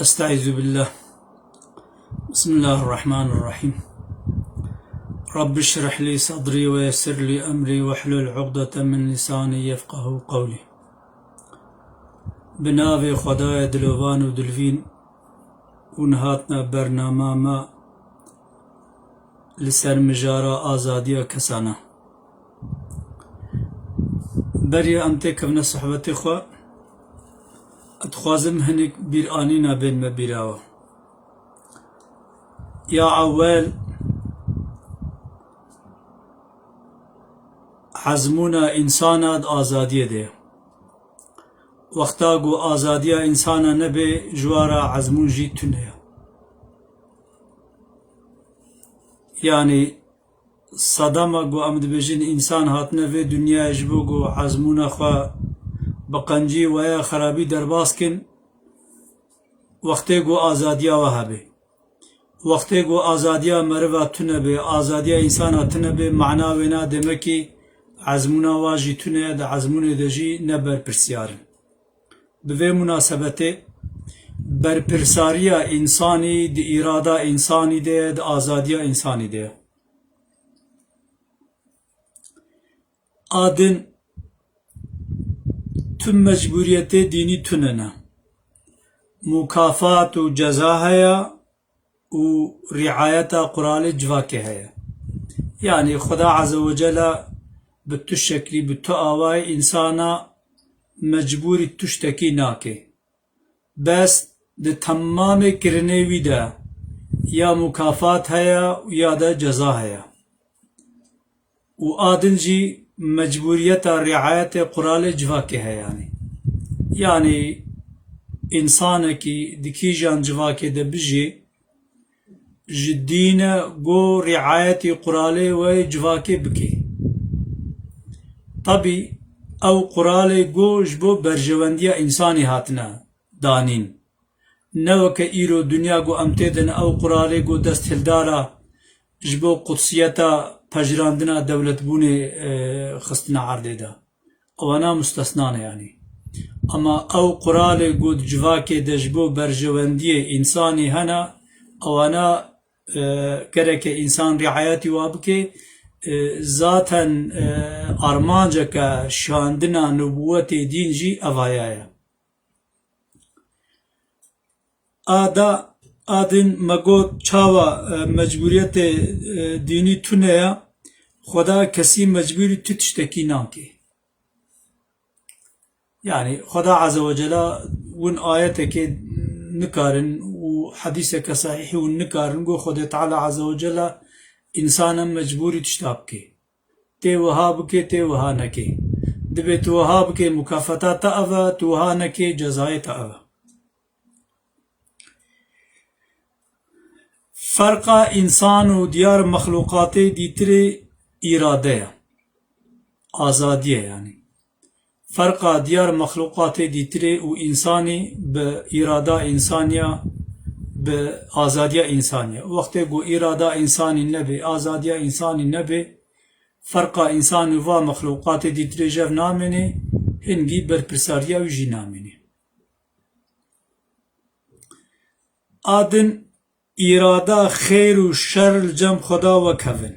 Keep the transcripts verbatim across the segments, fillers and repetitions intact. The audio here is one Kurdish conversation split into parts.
أستعيذ بالله. بسم الله الرحمن الرحيم. رب اشرح لي صدري ويسر لي أمري واحلل عقدة من لساني يفقهوا قولي. Bi navê Xwedayê dilovan û dilvîn, hûn hatine bernama me li ser mijara azadiya kesana. Beriya em têkevine sohbetê xwe, dixwazim hinek bîranîna bên me bîra we. Ya ewel, ezmûna însana di azadiyê de ye. Wexta ku azadiya însana nebe, ji wa re ezmûn jî tune ye. Yanî sedema ku em dibêjin însan hatine vê dinyayê ji bo ku ezmûna xwe bi qencî weya xerabî derbas kin, wextê ku azadiya we hebe. Wextê ku azadiya meriva tune be, azadiya însana tune be, mana wêna demekî ezmûna wa jî tune ye, di ezmûnê de jî ne berpirsiyar in. Bi vê munasebetê berpirsariya însanî di îrada însanî de ye, di azadiya însanî de ye. A din tu mecbûriyetê dînî tune ne. Mukafat û ceza heye û riayeta quralê civakê heye. Yanî Xweda Azze ve Celle bi tu şeklî, bi tu awayî însana mecbûrî tuştekî nake. Bes di temamê kirinê wî de ya mukafat heye û ya de ceza heye. Û a din jî mecbûriyeta riayetê quralê civakê heye yanî. Yanî însanekî di kîjan civakê de bijî, ji dîn e ku riayetî quralê wê civakê bike. Tebî ew quralê ku ji bo berjewendiya însanî hatine danîn. Ne weke îro dinya ku em tê de ne, ew quralê ku dest hildara ji bo qudsiyeta pejirandina dewletbûnê, e, xistine erdê de. Ewana mustesna ne yanî. Ama ew quralê ku di civakê de ji bo berjewendiyê însanî hene, ewana, e, gereke însan riayetî wa bike, e, zaten, e, armanceke şandina nubûwetê dîn jî evaya ye. A da, a din me got çawa, e, mecbûriyetê, e, dînî tune ye, Xweda kesî mecbûrî tu tiştekî nake. Yanî Xweda Azze ve Celle win ayetekê nikarin û hedîseke sahîhî win nikarin, got Xwedê Teala Azze ve Celle însana mecbûrî tişta bike. Tê wiha bike, tê wiha neke. Dibê tu wiha bike, mukafata te ev e, tu wiha neke, cezayê te ev e. Ferqa însan û diyar mexlûqatê dîtirê îrade ye. Azadî ye yanî. Ferqa diyar mexlûqatê dîtirê û însanî bi îrada însaniya, bi azadiya însaniya. Wextê ku îrada însanî nebe, azadiya însanî nebe, ferqa însan û va mexlûqatê dîtirê jev namêne, hingî berpirsariya wî jî namêne. A din îrada xêr û şer li cem Xweda wek hev in.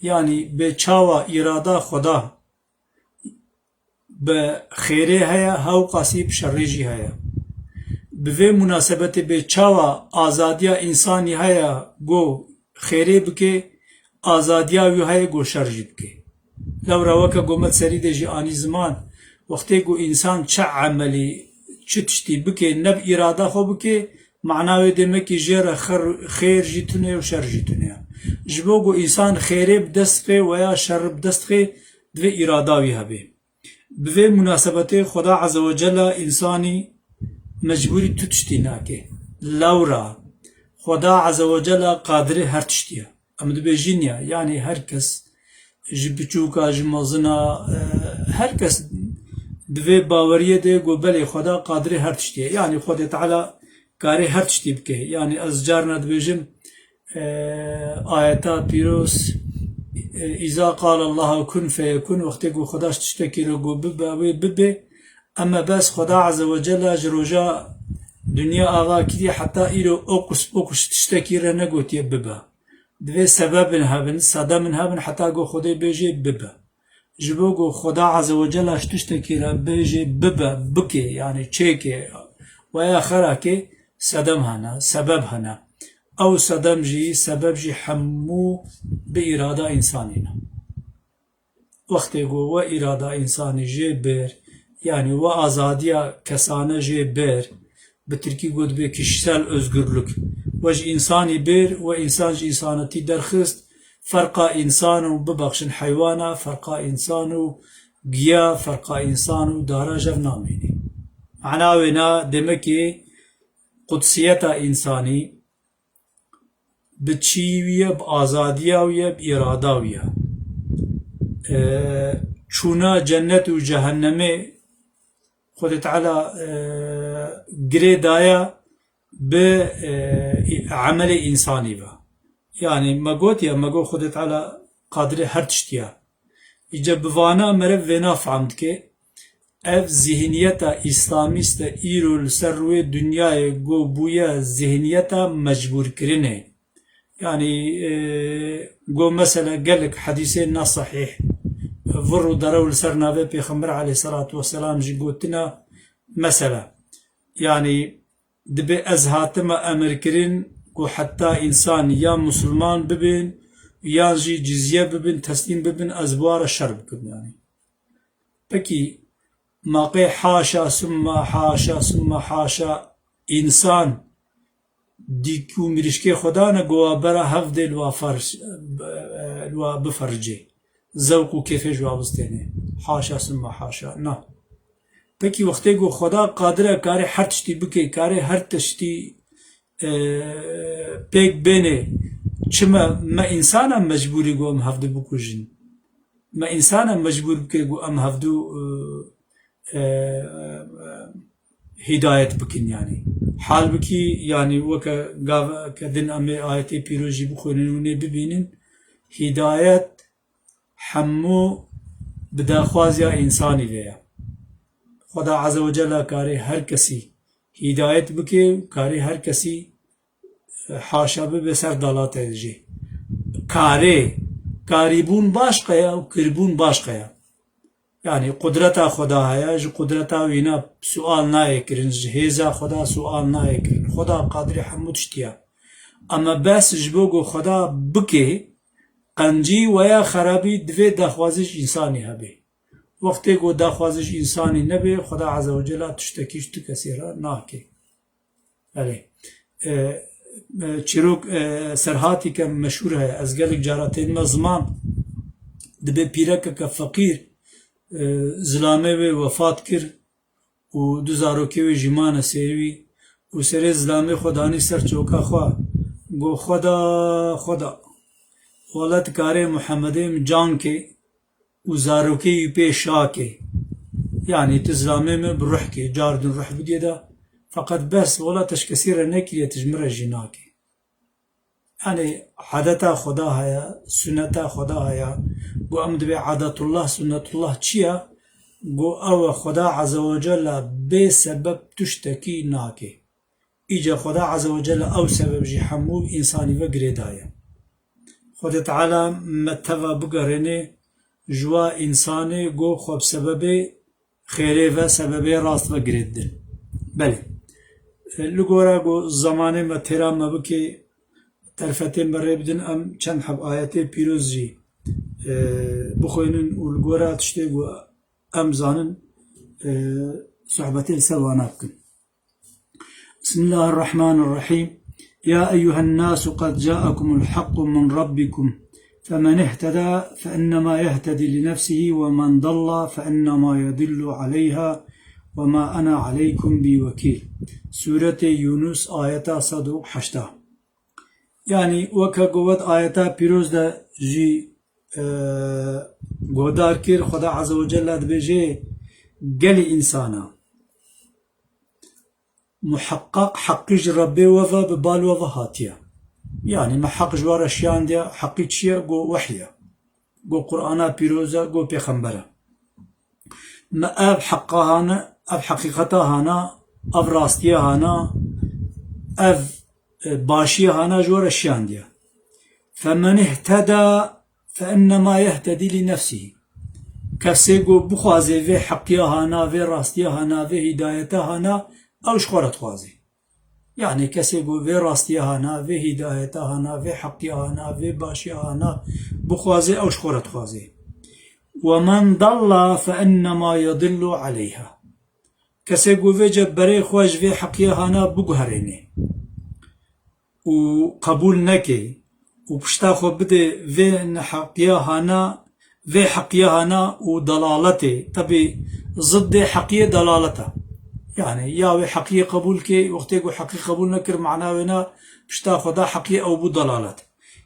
Yanî bê çawa îrada Xweda bi xêrê heye, hewqasî bi şerê jî heye. Bi vê munasebetê bê çawa azadiya însanî heye ku xêrê bike, azadiya wî heye ku şer jî bike. Lewra weke ku me serî de jî anî ziman, wextê ku însan çi emelî, çi tiştî bike, ne bi îrada xwe bike, mana wê demekî jê re xer-, xêr jî tune û şer jî tune ye. Ji bo ku însan xêrê bi dest xê weya şer bi dest xê, divê îrada wî hebe. Bi vê munasebetê Xweda Azze ve Celle însanî mecbûrî tu tiştî nake. Lewra Xweda Azze ve Celle qadirê her tiştî ye. Em dibêjin ya, yanî her kes, ji biçûka, ji mezina, e, her kes di vê baweriyê de got belê Xweda qadirê her tiştî ye. Yanî Xwedê Teala karê her tiştî bike. Yanî ez carna dibêjim, e, ayeta pîroz, E, îza qal Allahu kun feyekun, wextê ku Xweda ji tiştekî re got bibe, wê bibe. Ema bes Xweda Azze ve Celle ji roja dinya ava kiriye heta îro okus pokus tiştekî re negotiye bibe. Divê sebebin hebin, sedemin hebin heta ku Xwedê bêjê bibe. Ji bo ku Xweda Azze ve Celle ji tiştekî re bêjê bibe, bike, yani çêke, weya xerake, sedem hene, sebeb hene. Ew sedem jî, sebeb jî hemû bi îrada însanî ne. Wextê ku we îrada însanî jê bir, yani we azadiya kesane jê bir, bi tirkî got bê kişisel özgürlük. We ji însanî bir, we însan ji însanetî derxist, ferqa însan û bibexşin heywana, ferqa însan û giya, ferqa însan û dara jev namînî. Mana wê na demekê qudsiyeta însanî, bi çî wî ye, bi azadiya wî ye, bi îrada wî ye. E, çûna cennet û cehennemê Xwedê Teala, e, girê daye bi, e, emelê însanî ve. Yani me gotiye, me got Xwedê Teala qadirê her tiştî ye. Îca bi vana meriv vêna fehm dike. Ev zihniyeta îslamîst e îro li ser rûyê dinyayê go bûye zihniyeta mecbûrkirinê. Yani, e, go mesela gelek hedîsê ne sahîh, vir û derew li ser navê Pêxember aleyhisselatu vesselam jî gotina mesela. Yani, dibê ez hatime emir kirin ku heta însan ya musulman bibin, yan jî cizye bibin, teslîm bibin, ez bi wa re şer bikim yani. Pekî, ma qey haşa summa haşa summa haşa însan dîk û mirîşkê Xweda ne ku wa bera hev dê li wa fer-, li wa bifericê. Zewq û kêfê ji wa bistênê. Haşa summa haşa. Na. Pekî wextê ku Xweda qadir e, karê her tiştî bike, karê her tiştî, e, pêk bênê, çima me însan e mecbûrî ku em hevdu bikujin? Me însan e mecbûr bike ku em hevdu, e, e, hîdayet bikin yani. Hal bikî yani weke gav ke din em ê ayetê pîroz jî bixwînin û nê bibînin, hîdayet hemû bi daxwaziya însanî ve ye. Xweda Azze ve Celle karê her kesî hîdayet bike û karê her kesî, e, haşa bibe ser dalatê jî. Karê, karîbûn başqa ye û kirbûn başqa ye. Yani qudreta Xweda heye, ji qudreta wî ne sual nayê kirin, ji hêza Xweda sual nayê kirin. Xweda qadirê hemû tiştî ye. Ema bes ji bo ku Xweda bike, qencî weya xerabî divê daxwazî ji însanî hebe. Wextê ku daxwazî ji însanî nebe, Xweda Azze ve Celle tiştekî ji tu kesî re nake. Belê. E, e, çîrok, e, serhatîke meşhûr heye. Ez gelek cara tênime ziman. Dibê pîrekeke feqîr, e, zilamê wê wefat kir û du zarokê wê jî mane sêrî wî û serê zilamê xwe danî ser çoka xwe. Got, Xweda, Xweda, wele tu karê Muhemmedê min can kê û zarokê wî pê şa kê. Yanî tu zilamê min bi ruh kê, car din ruh bidî de. Feqet bes, wela te ji kesî re nekiriye, tu ji min re jî nakê. Yanî adeta Xweda heye, suneta Xweda heye. Got em dibê adetullah, sunetullah çi ye? Got ew e Xweda Azze ve Celle bê sebeb tiştekî nake. Îca Xweda Azze ve Celle ew sebeb jî hemû însanî ve girêdaye. Xwedê Teala me teva bigerêne ji wa însanê go xwe bi sebebê xêrê ve, sebebê rast ve girêdin. Belê. Li gora ku zemanê me têra me bike, terfetê me rê bidin, em çend heb ayetê pîroz jî, e, bixwînin û li gora tiştê ku em zanin, e, sohbetê li ser wana bikin. بسم الله الرحمن الرحيم. يا أيها الناس قد جاءكم الحق من ربكم فمن اهتدى فإنما يهتدي لنفسه ومن ضل فإنما يضل عليها وما أنا عليكم بوكيل. Sûretê Yûnus, ayeta sed û heşta. Yanî weke ku we di ayeta pîroz de jî, e, guhdar kir, Xweda Azze ve Celle dibêje, gelî însana, muheqqeq heqî ji Rebbê we ve, bi bal we ve hatiye. Yanî me heq ji we re şiyandiye, heqî çi ye? Got, wehy e. go Qur'ana pîroz e, go pêxember e. Me ev heqa hane, ev heqîqeta hana, ev rastiye hana, ev, e, başiye hana ji we re şiyandiye. Femen ihteda fe innema yehtedî li nefsihî. Kesê go bixwaze vê heqiya hana, vê rastiya hana, vê hîdayeta hana, ew ji xwe re dixwaze. Yani kesê ku vê rastiya hana, vê hîdayeta hana, vê heqiya hana, vê başiya hana bixwaze, ew ji xwe re dixwaze. Ve men dalla fe innema yedillu aleyha. Kesê ku vê ce berê xwe ji vê heqiya hana biguherêne û qebûl neke û pişta xwe bide vê neheqiya hana, vê heqiya hana û dalaletê, tebî ziddê heqiyê dalalet e. Yani ya wê heqiyê qebûl ke, wextê ku heqî qebûl nekir, mana wê ne pişta xwe da heqiyê, ew bû dalalet.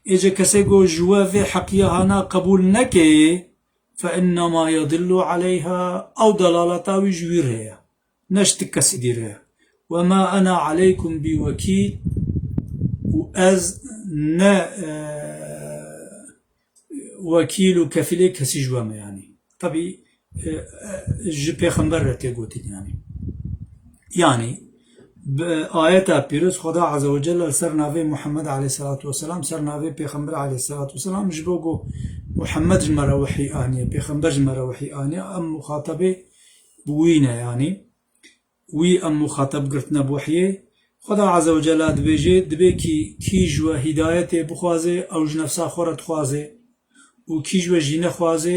Êce kesê ku ji we vê heqiya hana qebûl neke, fe innema yedillu aleyha, ew dalaleta wî ji wî re ye. Ne ji ti kesî dî re. Ve ma ena aleykum bi wekîl, û ez ne, e, wekîl û kefîlê kesî ji we me, yanî. Tabî, e, e, ji pêxember re tê gotin, yanî. Yanî, bi ayeta pîroz Xweda Azze ve Celle li ser navê Muhammed aleyhissalatu vesselam, ser navê Pêxember aleyhissalatu vesselam, ji bo ku Muhammed ji me re wehî aniye, Pêxember ji me re wehî aniye, em muxatabê bi wî ne, yanî. Wî em muxatab girtine bi wehyê. Xweda Azze ve Celle dibêje, dibê kî, kî ji we hîdayetê bixwaze, ew ji nefsa xwe re dixwaze. Û kî ji we jî nexwaze,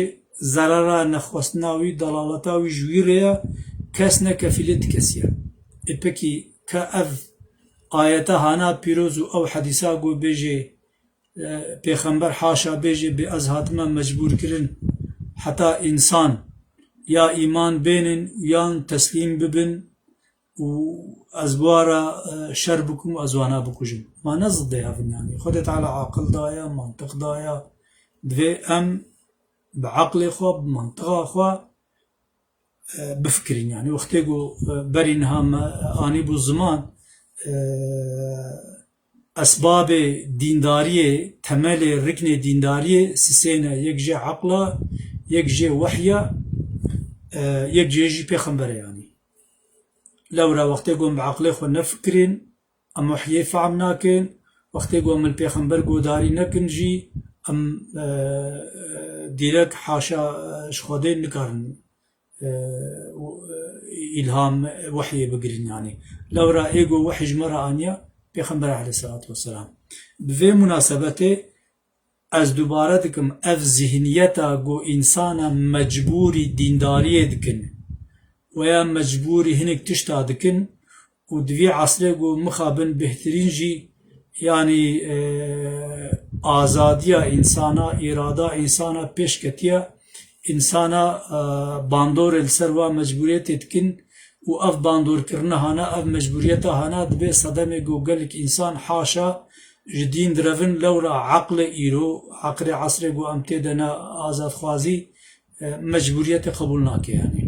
zerara nexwestina wî, dalaleta wî ji wî re ye, kes ne kefîlê ti kesî ye. Ê pekî, ka ev ayeta hana pîroz û ew hedîsa ku bêje, e, pêxember haşa bêje, bê ez hatime mecbûr kirin, heta însan ya îman bênin yan teslîm bibin û ez bi wan re, e, şer bikim û ez wana bikujim. Ma ne ziddê hev in, yanî. Xwedê Teala aqil daye, mantiq daye. Divê em bi aqlê xwe, bi mantiqa xwe, e, bifikirîn. Yanî wextê ku, e, berî niha me anîbû ziman, e, esbabê dîndariyê, temelê, riknê dîndariyê sisê ne. Yek jê eql e, yek jê wehy e, e, yek jê jî pêxember e, yanî. Lewra wextê ku em bi eqlê xwe nefikirîn, em wehyê fehm nakin, wextê ku em li pêxember guhdarî nekin jî, em, e, e, dîrek haşa, e, ji Xwedê nikarin, e, û, e, îlham, wehyê bigirin, yanî. Lewra ê ku wehy ji me re aniye, Pêxember aleyhissalatu vesselam. Bi vê munasebetê, ez dubare dikim, ev zihniyeta ku însana mecbûrî dîndariyê dikin, weya mecbûrî hinek tişta dikin û di vî esrê ku mixabin bêhtirîn jî, yanî, e, azadiya însana, îrada însana pêş ketiye, însana, e, bandorê li ser wa mecbûriyetê dikin û ev bandorkirina hana, ev mecbûriyeta hana dibe sedemê ku gelek însan haşa ji dîn direvin, lewra eqlê îro, eqlê esrê ku em tê de ne azadxwazî, e, mecbûriyetê qebûl nake, yanî.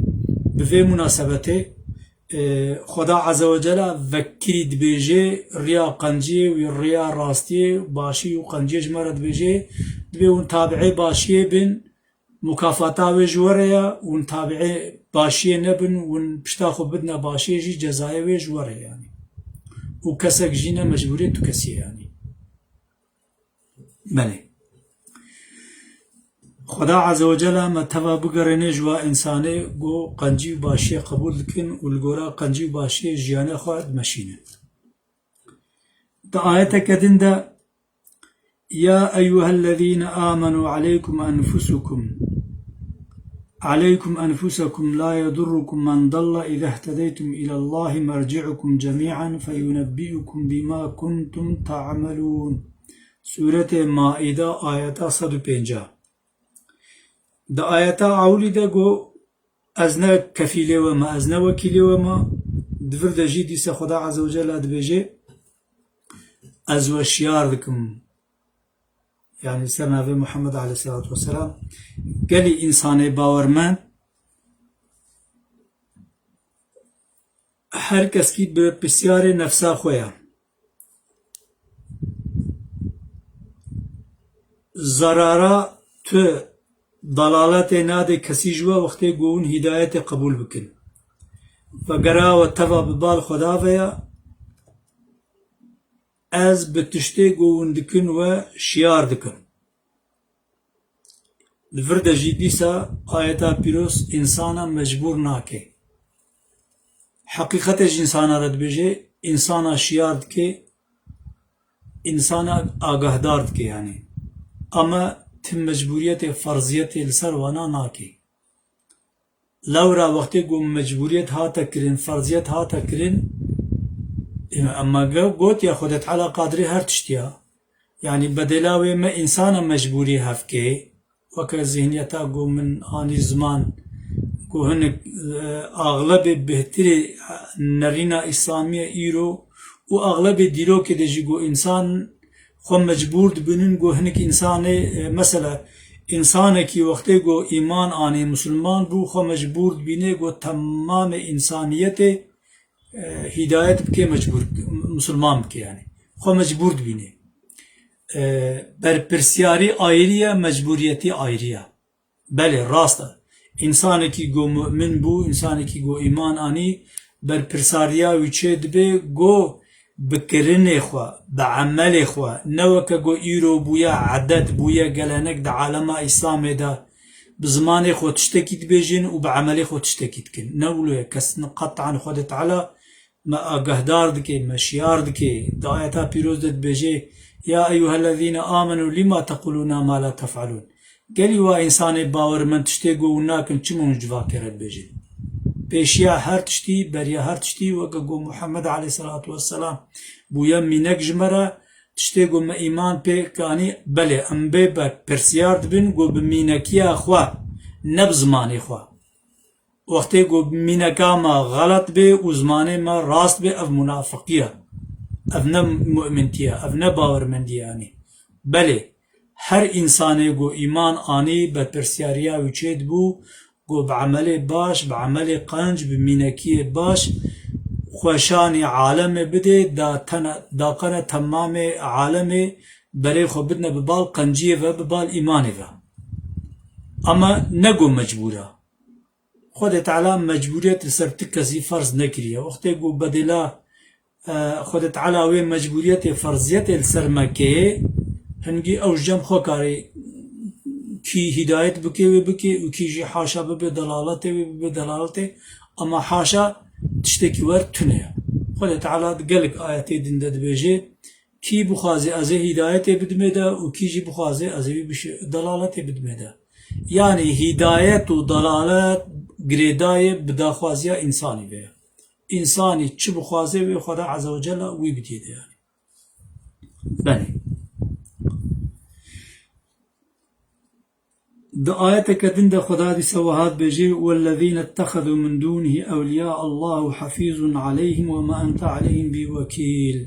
Bi vê munasebetê, e, Xweda Azze ve Celle vekirî dibêje, riya qenciyê wî, riya rastiyê, başî û qenciyê ji me re dibêje, dibê hûn tabiê başiyê bin, mukafata wê ji we re ye, hûn tabiê başiyê nebin, hûn pişta xwe bidine başiyê jî cezayê wê ji we re ye, yanî. Û kesek jî ne mecbûrê tu kesî ye, yanî. Belê. Xweda Azze ve Celle me teva bigerêne ji wa însanê ku qencî û başiyê qebûl dikin û li gora qencî û başiyê jiyanê xwe dimeşînin. Di ayeteke din de, "Ya eyyuhellezîne âmenû aleykum enfusukum, aleykum enfusekum la yedurrukum men dalle îzehtedeytum ilallâhi merci'ukum cemî'en feyunebbi'ukum bîmâ kuntum ta'melûn." Sûretê Maîde, ayeta sed û pêncah. Di ayeta ewilî de got, "Ez ne kefîlê we me, ez ne wekîlê we me." Di vir de jî dîse Xweda Azze ve Celle dibêje, "Ez we şiyar dikim." Yanî ser navê Muhammed aleyhissalatu vesselam. Gelî însanê bawermend, her keskî bi pisyarê nefsa xwe ye. Zarara tu Dalaletê nade kesî ji we wextê ku hûn hîdayetê qebûl bikin. Vegera we teva bi bal Xweda ve ya, ez bi tiştê ku hûn dikin we şiyar dikim. Li vir de jî dîsa ayeta pîroz însana mecbûr nake. Heqîqetê ji însana re dibêje, însana şiyar dike, însana agahdar dike yani. Ama tim mecbûriyetê, ferziyetê li ser wana nake. Lewra wextê ku mecbûriyet hate kirin, ferziyet hate kirin, e, ema ge-, gotiye Xwedê Teala qadirê her tiştî ya. Yani bedela wê me însana mecbûrî hevkê, weke zihniyeta ku min anî ziman, ku hinek, e, axlebê bêhtirê nerîna îslamî ye îro û axlebê dîrokê de jî ku însan xwe mecbûr dibînin ku hinek însanê, e, mesela însanekî wextê ku îman anî, misilman bû, xwe mecbûr dibîne ku temamê însaniyetê, e, hîdayet bike, mecbûr, misilman bike yani. Xwe mecbûr dibîne. E, berpirsiyarî ayrî ye, mecbûriyetî ayrî ye. Belê, rast e. Însanekî ku mu'min bû, însanekî ku îman anî, berpirsariya wî çê dibe ku bi kirinê xwe, bi emelê xwe, ne weke ku îro bûye edet, bûye gelenek di alema Îslamê de, bi zimanê xwe tiştekî dibêjin û bi emelê xwe tiştekî dikin. Ne wilo ye, kes qet'an Xwedê Teala me agahdar dike, me şiyar dike. Di ayeta pîroz de dibêje, "Ya eyyuhellezîne amenu lima tequlûna ma la tef'elûn." Gelî wa însanê bawermend tiştê ku hûn nakin, çima hûn ji va kere dibêjin? Pêşiya her tiştî, beriya her tiştî, weke ku Muhammed aleyhisselatu vesselam bûye mînek ji me re, tiştê ku me îman pê kanî, belê, em bê berpirsiyar dibin ku bi mînekiya xwe, ne bi zimanê xwe. Wextê ku mîneka me xelet bê û zimanê me rast bê, ev munafiqî ye. Ev ne mu'mintî ye, ev ne bawermendî ye, yanî. Belê, her însanê ku îman anî, berpirsiyariya wî çê dibû, ku bi emelê baş, bi emelê qenc, bi mînekiyê baş, xwe şanî alemê bidê, da tene, da qene temamê alemê berê xwe bidine bi bal qenciyê ve, bi bal îmanê ve. Ama ne ku mecbûr e. Xwedê Teala mecbûriyet li ser ti kesî ferz nekiriye. Wextê ku bedela, e, Xwedê Teala wê mecbûriyetê, ferziyetê li ser me keye, hingî ew ji cem xwe karê kî hîdayet bike wê bike û kî jî haşa bibe delaletê wê bibe delaletê. Ama haşa tiştekî wer tune ye. Xwedê Teala di gelek ayetê din de dibêje, Kî bixwaze ez ê hîdayetê bidimê de û kî jî bixwaze ez ê wî bişi-, delaletê bidimê de. Yanî hîdayet û delalet girêdayê bi daxwaziya însanî ve ye. Însanî çi bixwaze wê Xweda Azze ve Celle wî bidiyê de yanî. Belê. Di ayeteke din de Xweda dîsa wiha dibêje, "Wellezîne ittexezû min dûnihî ewliyâ Allahu hafîzun aleyhim ve ma ente aleyhim bi wekîl."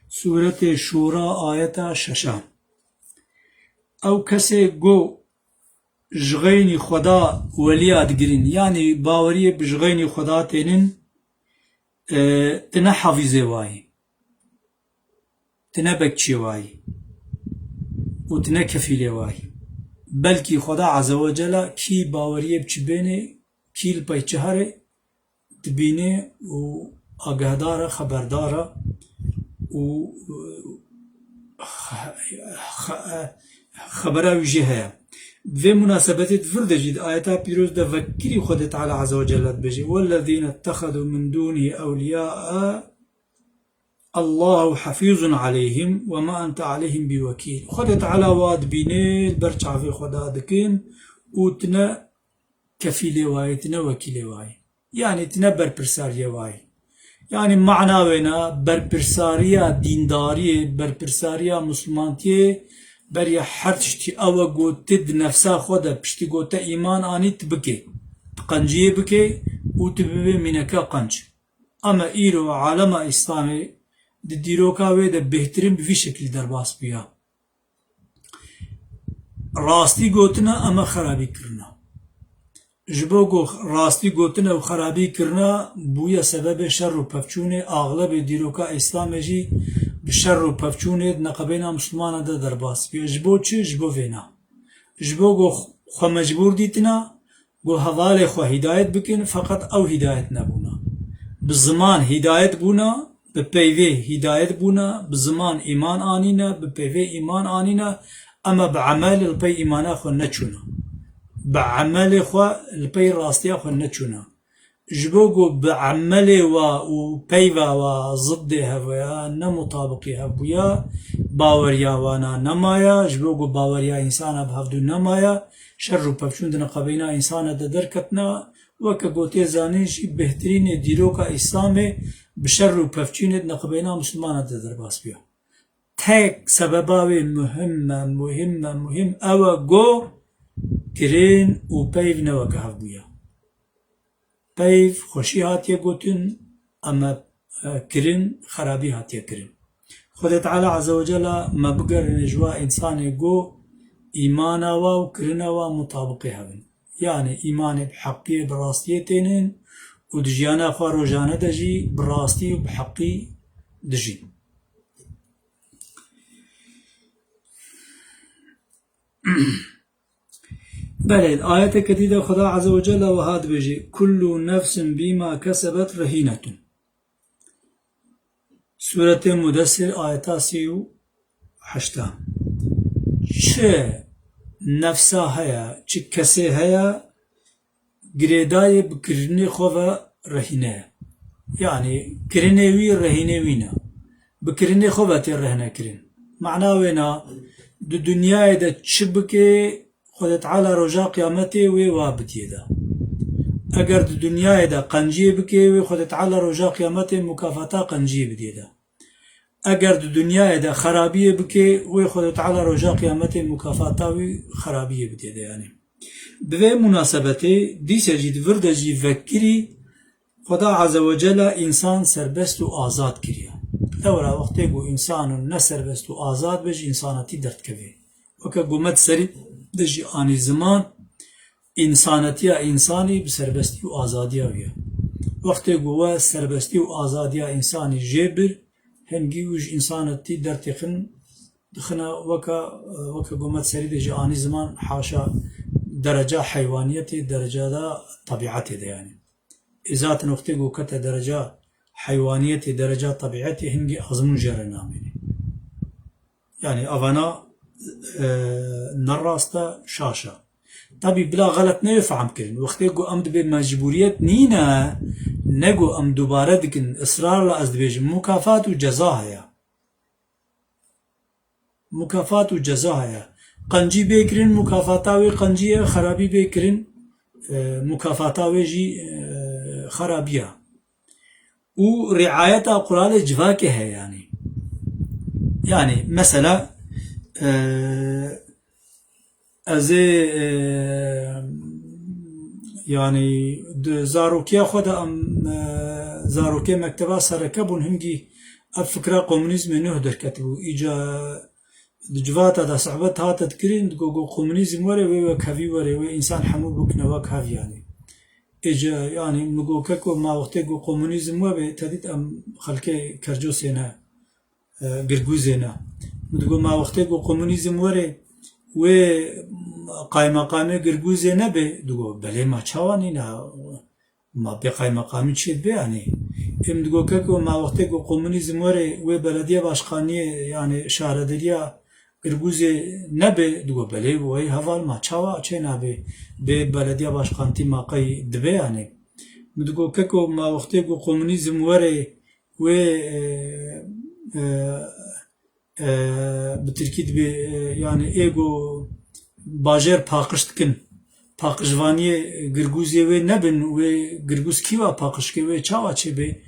Sûretê Şûra, ayeta şeşa. Ew kesê ku ji xeynî Xweda weliya digirin, yanî baweriyê bi ji xeynî Xweda tênin, e, tu ne hafîzê wayî. Tu ne bekçiyê wayî û tu ne kefîlê wayî. Belkî Xweda Azze ve Celle kî baweriyê bi çi bênê, kî li pey çi herê, dibîne û agehdar e, xeberdar e û, e, xe-, xe-, e, xebera wî jê heye. Bi vê munasebetê di vir de jî di ayeta pîroz de vekirî Xwedê Teala Azze ve Celle dibêje, "Wellezîne ittexedû min dûnî ewliyâe Allahu hafîzun aleyhim ve ma ente aleyhim bi wekîl." Xwedê Teala wa dibîne, li ber çavê Xweda dikin û tine kefîlê wayê, tine wekîlê wayê. Yanî tine berpirsariyê wayê. Yanî mana wêna berpirsariya dîndariyê, berpirsariya misilmantiyê beriya her tiştî ew e ku tu di nefsa xwe de piştî ku te îman anî tu bikê. Tu qenciyê bikê û tu bibê mîneke qenc. Ama îro alema Îslamê di dîroka wê de bêhtirîn bi vî şekilî derbas bûya. Rastî gotina ama xerabî kirina. Ji bo ku rastî gotina û xerabî kirina bûye sebebê şer û pevçûnê, axlebê dîroka Îslamê jî bi şer û pevçûnê di neqebêna Mislimana de derbas bûye. Ji bo çi? Ji bo vêna. Ji bo ku xwe mecbûr dîtina, got hevalê xwe hîdayet bikin, feqet ew hîdayet nebûna. Bi ziman hîdayet bûna, bi peyvê hîdayet bûna, bi ziman îman anîne, bi peyvê îman anîne, ema bi emel li pey îmana xwe neçûna. Bi emelê xwe li pey rastiya xwe neçûna. Ji bo ku bi emelê wa û peyva wa ziddê hev ya, ne mutabiqî hev bûya, baweriya wana nemaya, ji bo ku baweriya însana bi hevdû nemaya, şer û pevçûn di neqebeyna însana de derketina, weke ku tê zanîn jî bêhtirînê dîroka Îslamê bi şer û pevçûnê di neqebeyna Mislimana de derbas bûya. Tek sebeba wê muhim e, muhim e, muhim ew e ku kirin û peyv ne weke hev bûya. Peyv xweşî hatiye gotin, ema, e, kirin xerabî hatiye kirin. Xwedê Teala Azze ve Celle me bigerîne ji wa însanê ku îmana wa û kirina wa mutabiqê hev in. Yanî îmanê bi heqiyê, bi rastiyê tênin û di jiyana xwe rojane de jî bi rastî û bi heqî dijîn. Belê, ayeteke dî de Xuda Azze ve Celle wiha dibêje: "Kullu nefsin bîma kesebet rehînetun." Sûretê Mudessir, ayeta sî û heşta. Çi nefsa heye, çi kesê heye, girêdayê bi kirinê xwe ve rehîne ye. Yanî kirinê wî rehînê wî ne. Bi kirinê xwe ve tê rehne kirin. Mana wê na, di dinyayê de çi bike, Xwedê Teala roja qiyametê wê wa bidiyê de. Eger di dinyayê de qenciyê bike, wê Xwedê Teala roja qiyametê mukafata qenciyê bidiyê de. Eger di dinyayê de xerabiyê bike, wê Xwedê Teala roja qiyametê mukafata wî xerabiyê bidiyê de yanî. Bi vê munasebetê dîse jî di vir de jî vekirî Xweda Azze ve Celle însan serbest û azad kiriye. Lewra wextê ku însan ne serbest û azad be, ji însanetî derdikeve. Weke ku me di serî de jî anî ziman, însanetiya însanî bi serbestî û azadiya wî ye. Wextê ku we serbestî û azadiya însanî jê bir, hingî wî ji însanetî dertêxin, dixine weke, weke ku me di serî de jî anî ziman, haşa dereca heywaniyetê, derecada tebîetê de yanî. Ê zaten wextê ku kete dereca heywaniyetê, dereca tebîetê, hingî azmûn jê re namêne. Yanî evana, e, ne rast e, şaş e. Tabî bila xelet neyê fehm kirin. Wextê ku em dibê mecbûriyet nîne, ne ku em dubare dikin, israrla ez dibêjim, mukafat û ceza heye. Mukafat û ceza heye. Qencî bê kirin, mukafata wê qencî ye, xerabî bê kirin, e, mukafata wê jî, e, xerabî ye. Û riayeta quralê civakê heye yanî. Yanî mesela, e, ez ê, e, yanî di zarokiya xwe de em, e, zarokê mekteba sereke bûn, hingî ev fikra komunîzmê nuh derketibû. Îca di civata de sohbet hate dikirin, digo, go komunîzm were, wê wek hevî were, wê însan hemû bikine wek hev yanî. Êce, yanî, min got, keko, ma wextê ku komunîzm webe, te dît em xelkê Kercosê ne, e, Girgûzê ne. Min digot, ma wextê ku komunîzm were, wê qaymeqamê Girgûzê nebe? Digot, belê, ma çawa nîne? Ma bê qaymeqamî çê dibe, yanî? Ê min digot, keko, ma wextê ku komunîzm were, wê belediye başkaniyê, yanî şarederiya Girgûzê nebe? Digot, belê, wê heval, ma çawa çê nabe? Bê belediye başkantî ma qey dibe, yanî? Min digot, keko, ma wextê ku komunîzm were, wê, e, e, e, bi tirkî dibe, e, yanî ê ku bajêr paqij dikin, paqijvaniyê Girgûzê wê nebin, wê Girgûz kî wa paqij ke, wê çawa çê bê?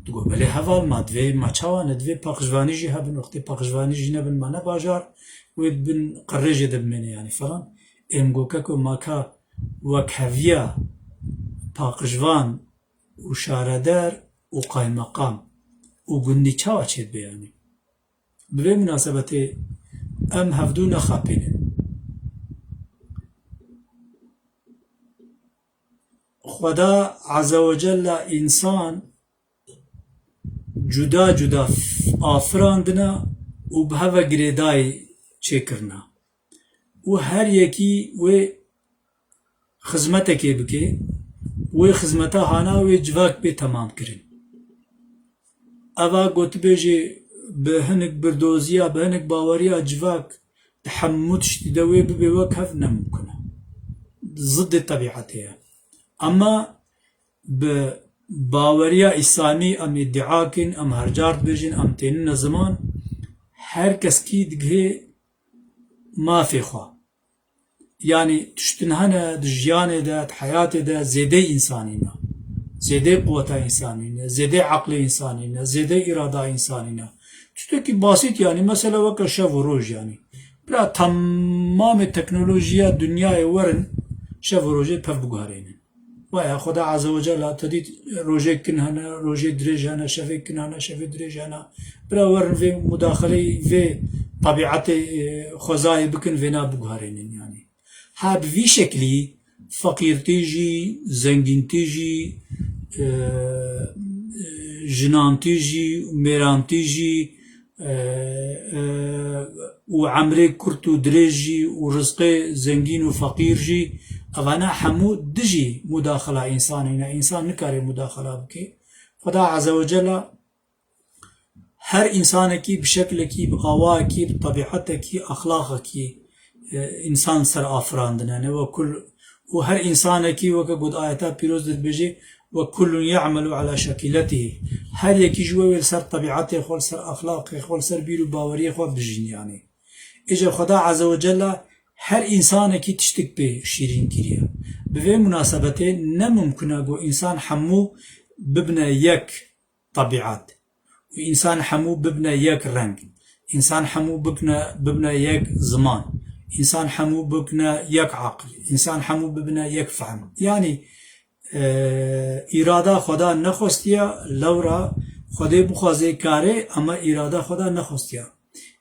Digot, belê heval, ma divê, ma çawa ne, divê paqijvanî jî hebin, wextê paqijvanî jî nebin, ma ne bajar, wê di bin qirêjê de bimêne yanî falan. Ê min got, keko, ma ka wekheviya paqijvan û şareder û qaymeqam û gundî çawa çê dibe yanî? Bi vê munasebetê em hevdû nexapînin. Xweda Azze ve Celle însan cuda cuda f-, afirandina û bi heve girêdayî çêkirina. Û her yekî wê xizmetekê bike, wê xizmeta hana wê civak bê temam kirin. Eva gotibêjê bi hinek birdoziya, bi hinek baweriya civak di hemû tiştî de wê bibe wek hev ne mimkun e. Ziddê tebîetê ye. Ema bi baweriya îslamî em îdîa kin, em her car dibêjin, em tênine ziman, her keskî digihê mafê xwe. Yanî tiştin hene di jiyanê de, di heyatê de zêdey însanî ne. Zêdey quweta însanî ne, zêdey eqlê însanî ne, zêdey îrada însanî ne. Tiştekî basît yanî, mesela weke şev û roj yanî. Bira temamê teknolojiya dinyayê werin, şev û rojê pev biguherênin. Waya Xweda Azze ve Cella te dît rojê kin hene, rojê dirêj hene, şevê kin hene, şevê dirêj hene. Bira werin vê mudaxeleyî vê tebîetê, e, xwezayê bikin, vêna biguherênin yanî. Ha bi vî şeklî feqîrtî jî, zengîntî jî, e, e, jinantî jî, mêrantî jî, e, e, û emrê kurt û dirêj jî û rizqê zengîn û feqîr jî, evana hemû dijî mudaxila însanî ne. Însan nikare mudaxila bike. Xweda Azze ve Cella her însanekî bi şeklekî, bi awayekî, bi tebîetekî, exlaqekî, e, însan ser afirandine. Ne we kul û her însanekî weke got ayeta pîroz de dibêje, "Ve kullun ya'melu ala şekiletihi." Her yekî ji we wê li ser tebîetê xwe, li ser exlaqê xwe, li ser bîr û baweriyê xwe bijîn yanî. Îcar Xweda Azze ve Cella her însanekî tiştik pê şîrîn kiriye. Bi vê munasebetê ne mimkun e ku însan hemû bibine yek tebîet. Û însan hemû bibine yek reng. Însan hemû bikne, bibine yek ziman. Însan hemû bikne yek aqil. Însan hemû bibine yek fehm. Yanî, e, îrada Xweda nexwestiya, lewra Xwedê bixwazê karê, ema îrada Xweda nexwestiya.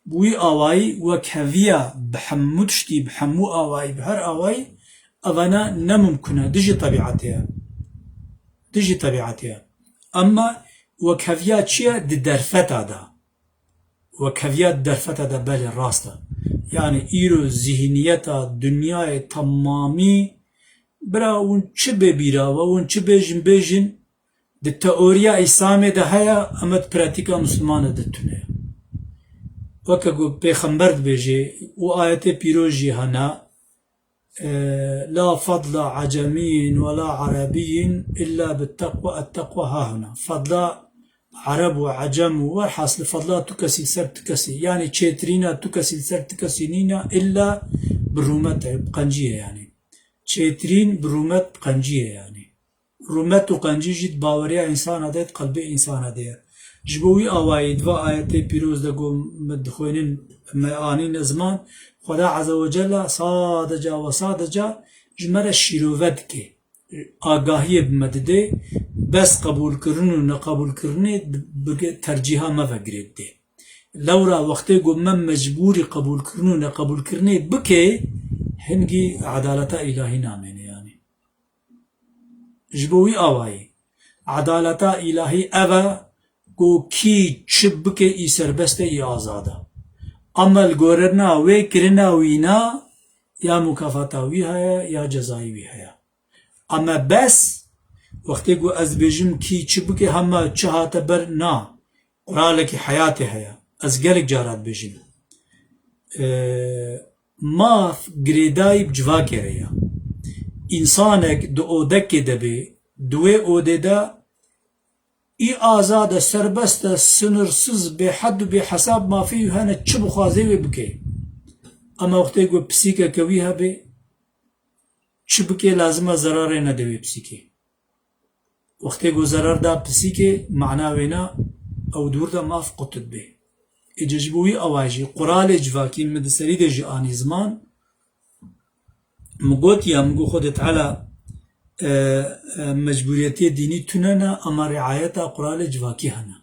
Bi wî awayî wekheviya bi hemû tiştî, bi hemû awayî, bi her awayî, evana ne mimkun e, dijî tebîetê ye. Dijî tebîetê ye. Ema wekheviya çi ye? Di derfeta de. Wekheviya di derfeta de belê rast e. Yanî îro zîhniyeta dinyayê temamî, bira hûn çi bê bîra we, hûn çi bêjin bêjin, di teoriya Îslamê de heye, ema di pratîka Mislimane de tune ye. Weke ku Pêxember dibêje û ayetê pîroz jî hene, e, "La fadla acemiyyin ve la arabiyyin illa bit teqwa, et teqwa hahuna." Fadla Ereb û Ecem û werhasli fadla tu kesî li ser tu kesî. Yanî çêtirîna tu kesî li ser tu kesî nîne, illa bi rûmet e, bi qencî ye yanî. Çêtirîn bi rûmet bi qencî ye yanî. Rûmet û qencî jî di baweriya însana de, di qelbê însana de ye. Ji bo wî awayî di va ayetê pîroz de ku me dixwênin, me anîne ziman, Xweda Azze ve Cella sadeca ve sadeca ji me re şîrove dike. Agahiyê bi me dide, bes qebûlkirin û neqebûlkirinê bi, bi tercîha me ve girê dide. Lewra wextê ku me mecbûrî qebûlkirin û neqebûlkirinê bike, hingî edaleta îlahî namêne yanî. Ji bo wî awayî, edaleta îlahî ev e ku kî çi bike, î serbest e, î azad e. Ema li gorina wê kirina wî ne, ya mukafata wî heye, ya cezayê wî heye. Ema bes, wextê ku ez dibêjim kî çi bike, hema çi hate ber, na, quralekî heyatê heye. Ez gelek cara dibêjim. Ee, maf girêdayî bi civakê re ye. Însanek di odekê de bê, di wê odê de î azad e, serbest e, sinirsîz, bêhed û bêhesab mafê wî hene, çi bixwaze wê bike. Ema wextê ku pisîkeke wî hebe, çi bike, lazim e zerarê nede wê pisîkê. Wextê ku zerar da pisîkê, mana wêna ew dûr de maf qut dibe. Êca ji bo wî awayî jî quralê civakî min di serî de jî anî ziman, min got ya, min got Xwedê Teala, e, e, mecbûriyetê dînî tune ne, ema riayeta quralê civakî hene.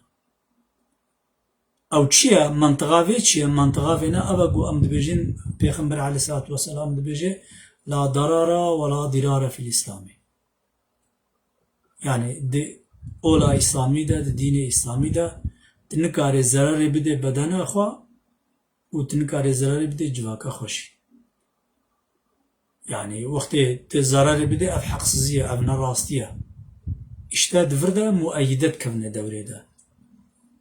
Ew çi ye? Mentiqa vê çi ye? Mentiqa vê ne, ev e ku em dibêjin, Pêxember aleyhissalatu vesselam dibêje, "La darara ve la dirara fil Îslamê." Yanî di ola Îslamî de, di dînê Îslamî de, tu nikarê zerarê bidê bedena xwe û tu nikarê zerarê bidê civaka xwe jî. Yani wextê tu zerarê bidê, ev heqsizî ye, ev ne rastî ye. Îşte di vir de mueyîde dikevine dewrê de.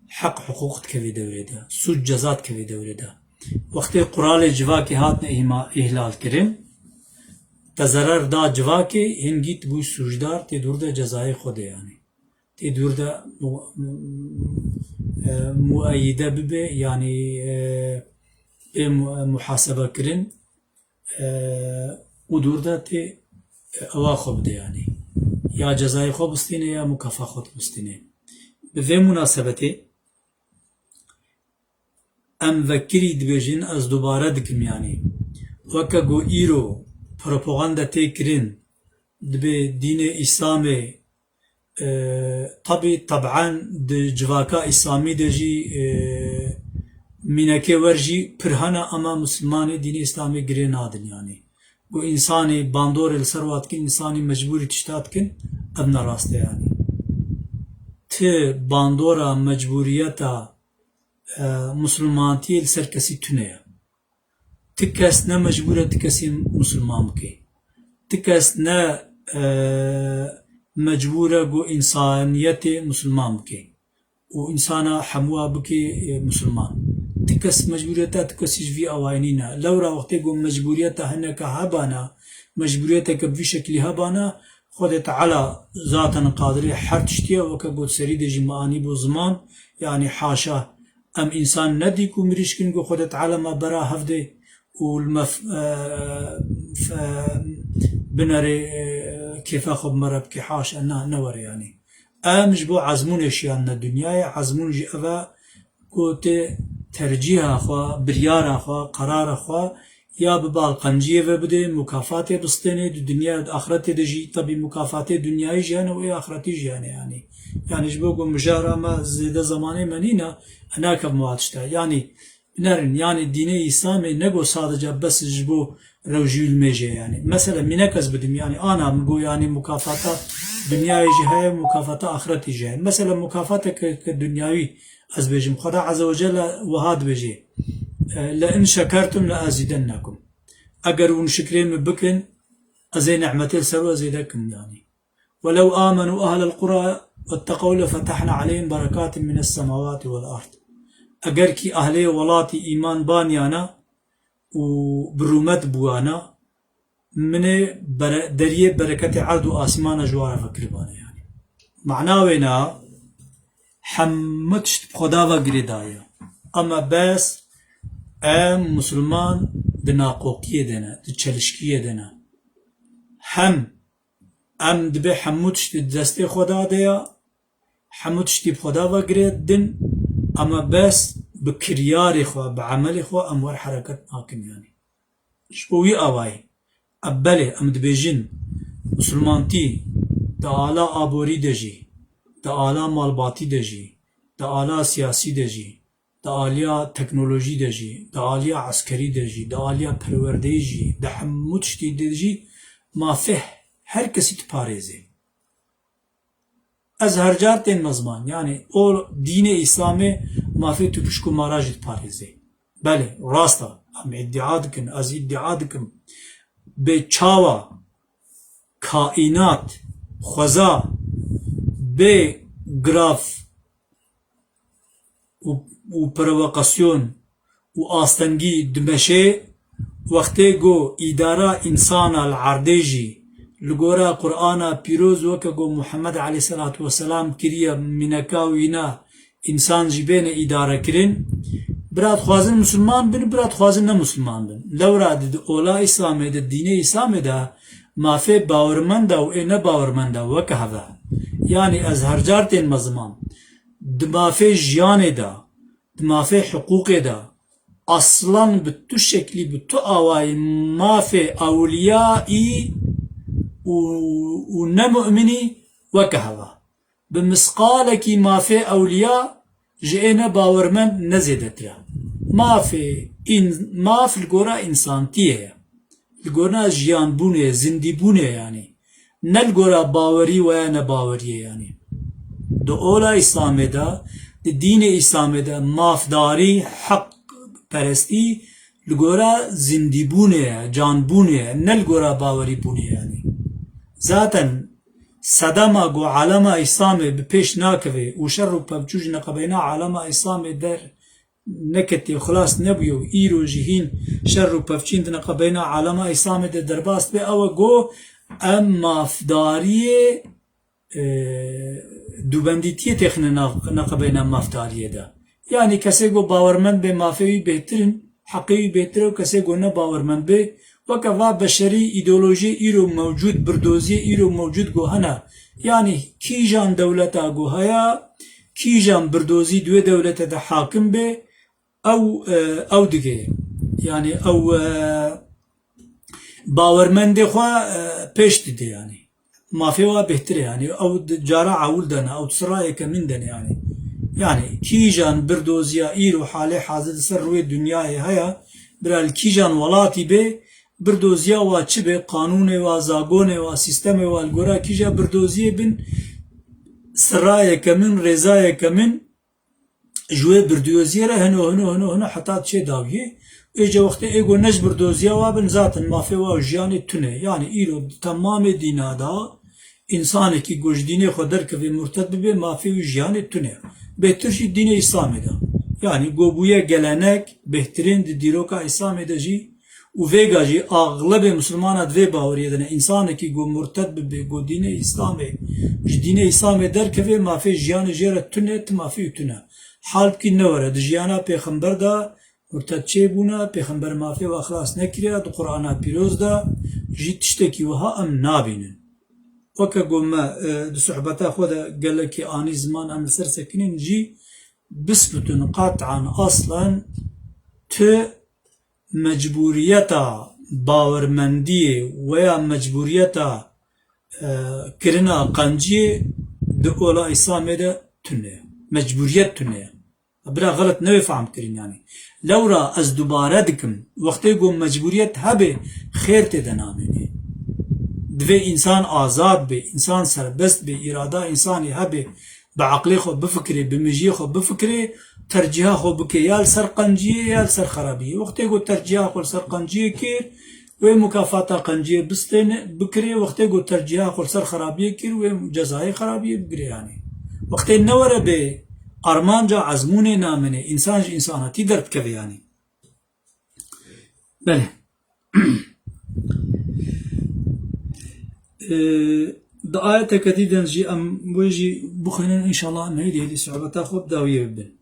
Heq hiqûq dikevê dewrê de. Sûc ceza dikevê dewrê de. Wextê quralê civakê hatine îhma-, îhlal kirin, te zerar da civakê, hingî tu bû sûcdar, tê dûr de cezayê xwe de yani. Tê dûr de mu-, e, mueyîde bibe, yani, e, bê mu-, muhasebe kirin, e, û dûr de tê, e, ewa xwe bide yani. Ya cezayê xwe bistîne ya mukafa xwe bistîne. Bi vê munasebetê em vekirî dibêjin, ez dubare dikim yani. Weke ku îro propaganda tê kirin, dibê dînê Îslamê, e, tabî, teb'en di civaka Îslamî de jî, e, mînekê wer jî pir hene, ama Mislimanê dînê Îslamê girê nadin yani. Ku însanî bandorê li ser wa dikin, însanî mecbûrî tişta dikin, ev ne rast e yani. Ti bandora mecbûriyeta, e, Mislimantiyê li ser kesî tune ye. Ti kes ne mecbûr e ti kesî Misliman bike. Ti kes ne, e, mecbûr e ku însaniyetê Misliman bike û însana hemûa bike, e, Misliman. Ti kes mecbûriyeta ti kesî ji vî awayî nîne. Lewra wextê ku mecbûriyeta hineka hebana, mecbûriyeteke bi vî şekilî hebana, Xwedê Teala zaten qadirê her tiştî ye, weke ku serî de jî me anîbû ziman, yanî haşa em însan nedî ku mirîşkin ku Xwedê Teala me bera hevdê û li me f-, e, f-, e, binerê, e, kêfa xwe bi me re bike, haşa, na, ne were yanî. Em ji bo ezmûnê şiyandine dinyayê, ezmûn jî ev e ku tê tercîha xwe, biryara xwe, qerara xwe ya bi balqenciyê ve bidê, mukafatê bistênê, di dinya û di axretê de jî, tebî mukafatê dinyayî jî hene û ê axretî jî hene yanî. Yanî ji bo ku mijara me zêde zemanê me nîne, e, nakem wan tişta. Yanî Binerin, yanî dînê Îslamê ne got sadece bes ji bo rewjî û limêjê yanî. Mesela mînek ez bidim, yanî ana min got yanî mukafata dinyayê jî heye, mukafata axretî jî heye. Mesela mukafateke ke dinyawî ez bêjim, Xweda Azze ve Celle wiha dibêje, e, "Le in şekertum le azidennekum." Eger hûn şikrê min bikin, ez ê nehmetê li ser we zêde kim yanî. "Welew amenu ahlel qura vetteqew lefetahna aleyhim berekatin mines semawati vel ard." Eger kî ahlê welatî îman baniyana û bi rûmet bûana, min ê bere-, deriyê bereketê erd û asmana ji wan re vekiribane yanî. Mana wêna hemû tişt bi Xweda ve girêdaye. Ama bes em Musulman di naqoqiyê de ne, di çelişkiyê de ne. Hem Em dibê hemû tiştî di destê Xweda de ya, hemû tiştî bi Xweda ve girê din, ama bes bi kiryarê xwe, bi emelê xwe em wer hereket nakin yanî. Ji bo wî awayî, ev belê em dibêjin, misilmantî di ala aborî de jî, di ala malbatî de jî, di ala siyasî de jî, di aliya teknolojî de jî, di aliya eskerî de jî, di aliya perwerdeyî jî, di hemû tiştî de jî mafê her kesî diparêzê. Ez her car tên me ziman, yanî o dînê Îslamê mafê tu pişk û mara jî diparêzê. Belê, rast e, em îdia dikin, ez îdia dikim. Bê çawa kaînat, xweza, bê graf û, û provokasyon û astengî dimeşê, wextê ku îdara însana li erdê jî li gora Qur'ana pîroz weke ku Muhammed aleyhisselatu vesselam kiriye, mîneka wîna însan jî bêne îdare kirin, bira dixwazin misilman bin, bira dixwazin ne misilman bin. Lewra di, di ola Îslamê de, dînê Îslamê de mafê bawermenda û ê nebawermenda weke hev e. Yanî ez her car tên me ziman. Di mafê jiyanê de, di mafê hiqûqê de, aslan bi tu şeklî, bi tu awayî mafê ewliyayî û, û nemu'minî weke hev e. Bi misqalekî mafê ewliya ji ê nebawermend ne zêdetir e. Mafê în-, maf li gora însantiyê ye. Li gora jiyanbûnê, zindîbûnê yanî. Ne li gora bawerî veya nebaweriyê yanî. Di ola Îslamê de, di dînê Îslamê de mafdarî, heqperestî li gora zindîbûnê ye, canbûnê ye, ne li gora bawerîbûnê ye yanî. Zaten sedema ku alema Îslamê bi pêş nakeve û şer û pevçû ji neqebeyna alema Îslamê der neketiye, xilas nebûye û îro jî hîn şer û pevçîn di neqebeyna alema Îslamê de derbas be, ew e ku em mafdariyê, e, dûbendîtiyê têxine nav neqebeyna mafdariyê de. Yanî kesê ku bawermend be mafê wî bêhtir in, heqê wî bêhtir e û kesê ku ne bawermend be, weke va beşerî, îdeolojiyê îro mewcûd, birdoziyê îro mewcûd ku hene. Yanî kîjan dewleta ku heye, kîjan birdozî di wê dewlete de hakim be, ew, e, ew dike. Yanî ew, e, bawermendê xwe, e, pêş dide yanî. Mafê wa bêhtir e yanî. Ew di cara ewil de ne, ew di sira yekemîn de ne yanî. Yanî kîjan birdoziya îro halê hazir di ser rûyê dinyayê heye, bira li kîjan welatî bê, birdoziya wa çi be, qanûnê wa, zagonê wa, sîstemê wa, li gora kîja birdoziyê bin, sira yekemîn, rêza yekemîn, ji wê birdoziyê re hino, hino, hino, hino heta diçê dawiyê. Ê ce wextê ê ku ne ji birdoziya wa bin, zaten mafê wa û jiyanê tune. Yanî îro di temamê dîna de, însanekî ku ji dînê xwe derkeve, murted bibe, mafê wî jiyanê tune. Bêhtir jî dînê Îslamê de. Yanî ku bûye gelenek, bêhtirîn di dîroka Îslamê de jî û vêga jî axlebê misilmana di vê baweriyê de ne. Însanekî ku murted bibe, ku dînê Îslamê, ji dînê Îslamê derkeve, mafê jiyanê jê re tune, ti mafê wî tune. Hal bikî newere di jiyana pêxember de murted çêbûne, pêxember mafê wa xilas nekiriye, di Qur'ana pîroz de jî tiştekî wiha em nabînin. Weke ku me, e, di sohbeta xwe de gelekî anî ziman, em li ser sekinîn jî bisbitin qet'an, aslen tu mecbûriyeta bawermendiyê weya mecbûriyeta, e, kirina qenciyê di ola Îslamê de tune. Mecbûriyet tune ye. Bira xelet newê fehm kirin yanî. Lewra ez dubare dikim, wextê ku mecbûriyet hebe, xêr tê de namêne. Divê însan azad be, însan serbest be, îrada însanê hebe, bi eqlê xwe bifikirê, bi mijiyê xwe bifikirê, tercîha xwe bike ya li ser qenciyê ya li ser xerabiyê. Wextê ku tercîha xwe li ser qenciyê kir, wê mukafata qenciyê bistêne, bikirê, wextê ku tercîha xwe li ser xerabiyê kir, wê cezayê xerabiyê bigirê yanî. Wextê newere bê armanca ezmûnê namêne, însan ji însanetî derdikeve yanî. Belê. Ee, di ayeteke dî de jî em wê jî bixwînin, înşallah em hêdî hêdî sohbeta xwe bi dawiyê bibin.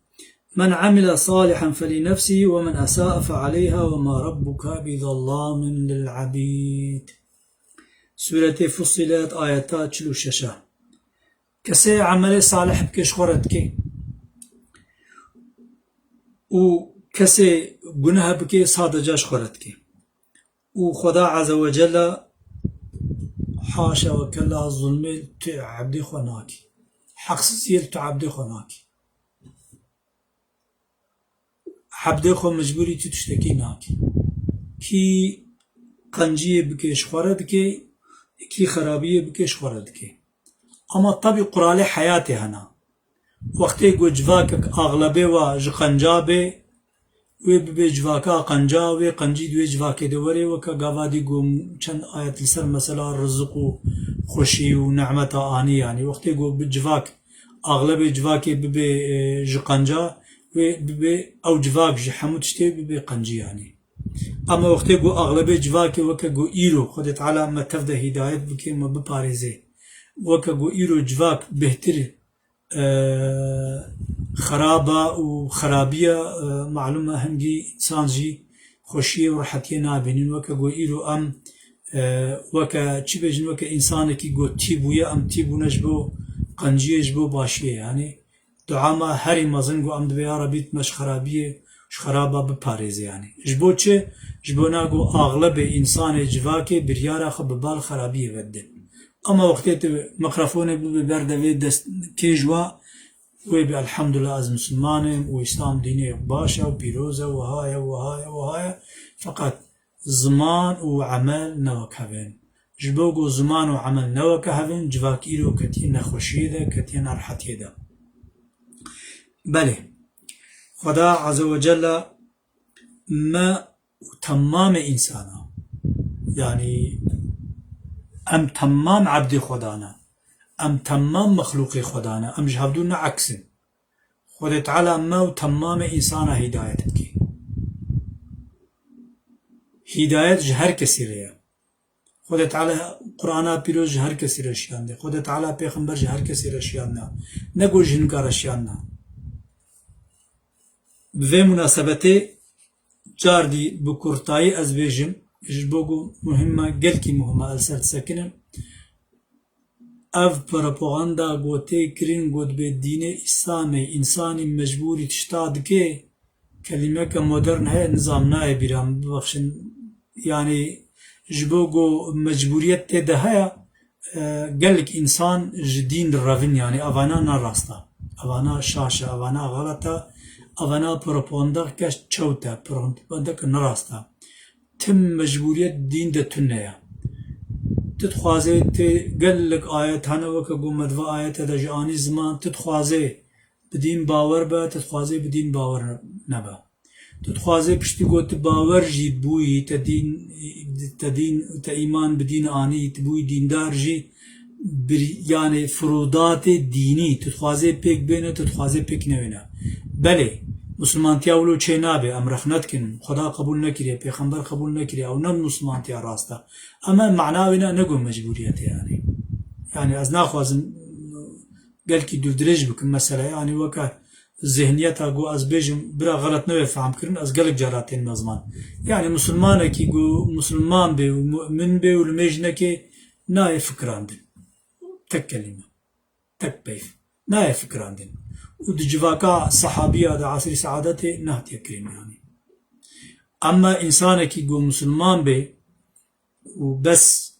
"Men amile salihan felinefsihi ve men esa'a fe aleyha ve ma rabbuke bi zallamin lil abid." Sûretê Fussilet, ayeta çil û şeş. Kesê emelê salih bike ji xwe re dike û kesê guneh bike sadeca ji xwe re dike. Û Xweda Azze ve Celle haşa ve kella zulmê tu ebdê xwe nakî. Heqsiziyê tu ebdê xwe nakî. Hebdê xwe mecbûrî tu tiştekî nakî. Kî qenciyê bike ji xwe re dike, kî xerabiyê bike ji xwe re dike. Ama tabî quralê heyatê hene. Wextê ku civakek axlebê wa ji qenca bê, wê bibe civaka qenca, wê qencî di wê civakê de were, weke gava dî ku çend ayet li ser mesela riziq û xweşî û nemeta anî, yanî wextê ku bi civak, axlebê civakê bibe, e, ji qenca, wê bibe ew civak ji hemû tiştê bibe qencî yanî. Ama wextê ku axlebê civakê weke ku îro, Xwedê Teala me tev de hîdayet bike, me biparêze. Weke ku îro civak bêhtir, e, xeraba û xerabiya, e, malum e hingî însan jî xweşiyê û rehetiyê nabînin. Weke ku îro em, e, weke çi bêjin, weke însanekî ku tî bûye, em tî bûne ji bo qenciyê, ji bo başiyê. Yanî dua me herî mezin ku em dibê, ya Rebî, tu me ji xerabiyê, ji xeraba biparêze yanî. Ji bo çi? Ji bona ku axlebê însanê civakê biryara xwe bi bal xerabiyê vedin. Ama wextê tu mikrofonê bibe ber devê dest kêj wa, wê bi elhamdulillah ez misilman im û Îslam dînê baş e û pîroz e, wiha ye, wiha ye, wiha ye. Feqet ziman û emel ne wek hev in. Ji bo ku ziman û emel ne weke hev in, civak îro ketiye nexweşiyê de, ketiye nerehetiyê de. Belê, Xweda Azze ve Celle me û temamê însana. Yanî em temam ebdê Xweda ne. Em temam mexlûqê Xweda ne. Em ji hevdû ne eks in. Xwedê Teala me û temamê însana hîdayet bike. Hîdayet ji her kesî re ye. Xwedê Teala Qur'ana pîroz ji her kesî re şiyandê. Xwedê Teala pêxember ji her kesî re şiyandina. Ne ku ji hinka re şiyandina. Bi vê munasebetê cardî bi kurtayî ez bêjim, ji bo ku muhim e, gelkî muhim e, ez ser disekinim. Ev propaganda ku tê kirin, ku dibê dînê Îslamê însanî mecbûrî tişta dike, kelîmeke modern heye, nizam nayê bîra min, bibexşin. Yanî ji bo ku mecbûriyet tê de heye, e, gelek însan ji dîn direvin, yanî evana ne rast e. Evana şaş e, evana xelet e, evana propagandeke çewt e, propagandeke ne rast e. Tim mecbûriyet dîn de tune ye. Tu dixwazê tê gelek ayet hene weke ku me di va ayete de jî anî ziman, tu dixwazê bi dîn bawer be, tu dixwazê bi dîn bawer nebe. Tu dixwazê piştî ku tu bawer jî bûyî, te dîn, te dîn, te îman bi dîn anî, tu bûyî dîndar jî, bir, yanî firûdatê dînî, tu dixwazê pêk bêne, tu dixwazê pêk newêne. Belê, misilmantiya wilo çê nabe, em rexne dikin, Xweda qebûl nekiriye, pêxember qebûl nekiriye, ew ne misilmantiya rast e. Ema mana wê ne, ne ku mecbûriyet e yanî. Yanî ez naxwazim gelkî dûvdirêj bikim mesela, yanî weke zihniyeta ku ez bêjim, bira xelet newê fehm kirin, ez gelek cara tênime ziman. Yanî misilmanekî ku misilman bê û mu'min bê û li mêj neke, nayê fikirandin. Tek kelîme. Tek peyv. Nayê fikirandin. Û di civaka sehabiya de, esrî seadetê, nehatiye kirin yanî. Ema însanekî ku misilman bê û bes,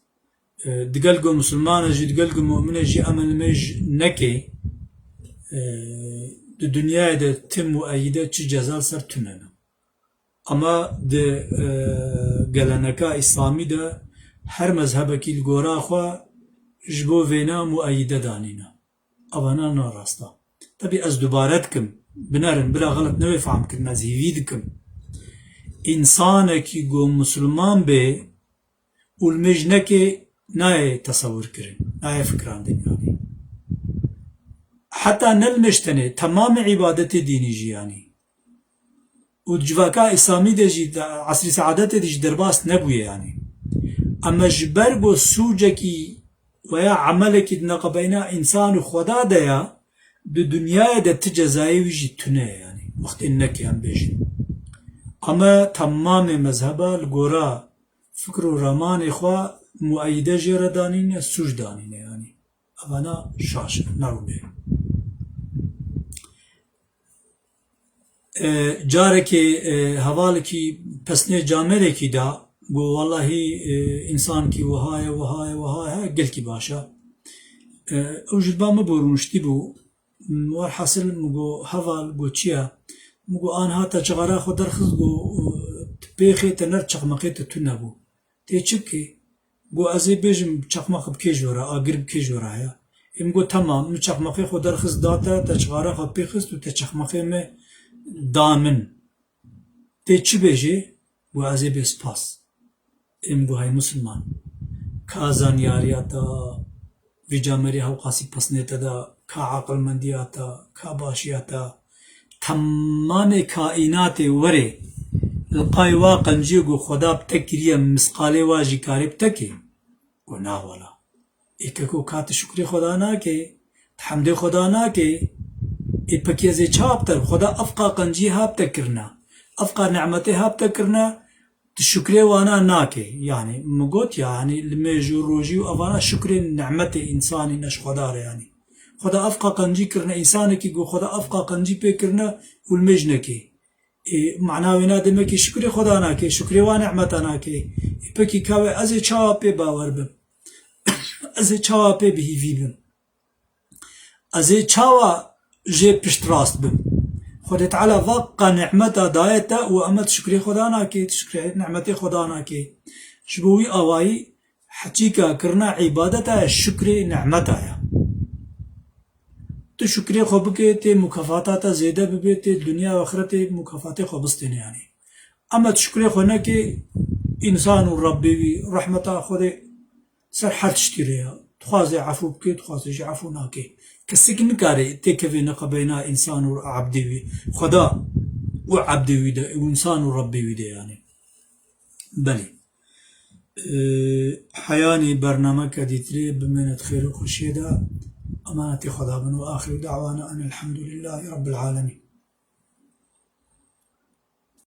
e, digel ku misilman e jî, digel ku mu'min e jî, em li mêj neke, e, di dinyayê de tim mueyîde çi ceza li ser tune ne. Ema di, e, geleneka îslamî de her mezhebekî li gora xwe ji bo vêna mueyîde danîne. Evana ne rast e. Tebî ez dubare dikim, binerin, bila xelet newê fehm kirin, ez hîvî dikim. Însanekî ku misilman bê û li mêj neke, nayê tesewir kirin, nayê fikirandin yanî. Heta ne li mêj tenê, temamê îbadetê dînî jî yanî. Û di civaka îslamî de jî, di esrî seadetê de jî derbas nebûye yanî. Ema ji ber ku sûcekî veya emelekî di neqebeyna însan û Xweda de ya, di dinyayê de ti cezayê wî jî tune ye yanî. Wextê neke em bêjin. Ema temamê mezheba li gora fikr û ramanê xwe mueyîde jê re danîne, sûc danîne yanî. Evana şaş e, ne rûne. E, carekê, e, hevalekî pesnê camêrekî da, got, wellahî, e, însankî wiha ye, wiha ye, wiha ye, gelkî baş e. E, ew ji ba min bû rûniştî bû. Werhasil min got, heval, got, çi ye? Min got, anha te çixara xwe derxist, got, tu pêxê te ner çeqmeqê te tune bû. Tê çi bikî? Got, ez ê bêjim çeqmeq bi kê jora, agir bi kê jora heye? Ê min got, temam, min çeqmeqê xwe derxist da te, te çixara xwe pê xist û te çeqmeqê me da min. Tê çi bêjê? Got, ez ê bê spas. Ê min got, hey misilman, ka zanyariya te vî camerî hewqasî pesnê te da, ka aqilmendiya te, ka başiya te, temamê kaînatê werê li qay wa qenciyê ku Xweda bi te kiriye, misqalê wa jî karê bi te kê? Got, na wela. Ê keko, ka tu şukrê Xweda nakê, tu hemdê Xweda nakê. Ê pekî ez ê çawa bi te? Xweda evqa qenciyê ha bi te kirine, evqa nimetê ha bi te kirine, tu şukrê wana nakê. Yanî min got, yanî li mêj û rojî û evana şukrê nimetê însanî ne ji Xweda re yanî. Xweda evqa qencî kirine, însanekî ku Xweda evqa qencî pê kirine û li mêj nekê. Ê, mana wê ne, demekî şukrê Xweda nakê, şukrê wa nimeta nakê. Ê, pekî ka wê ez ê çawa pê bawer bim? Ez ê çawa pê bi hîvî bim? Ez ê çawa jê piştrast bim? Xwedê Teala va ka nimeta daye te û ema tu şukrê Xweda nakê, tu şukrê nimetê Xweda nakê. Ji bo wî awayî heçîka kirina îbadeta ye, şukrê nimeta ye. Tu şukrê xwe bike, tê mukafata te zêde bibe, tê dinya û axretê mukafatê xwe bistêne yanî. Ama tu şukrê xwe nekê, însan û Rabbê wî, rehmeta Xwedê ser her tiştî re ya. Dixwaze efû bike, dixwaze jî efû nake. Kesek nikare têkeve neqebeyna însan û ebdê wî. Xweda û ebdê wî de, û însan û Rabbê wî de yani. Belê. Ee, heyanî bernameke dîtirê bimêne di xêr û xweşiyê de. Emanetê Xweda bin û axiru da'wana enelhamdulillahî rabbil alemin.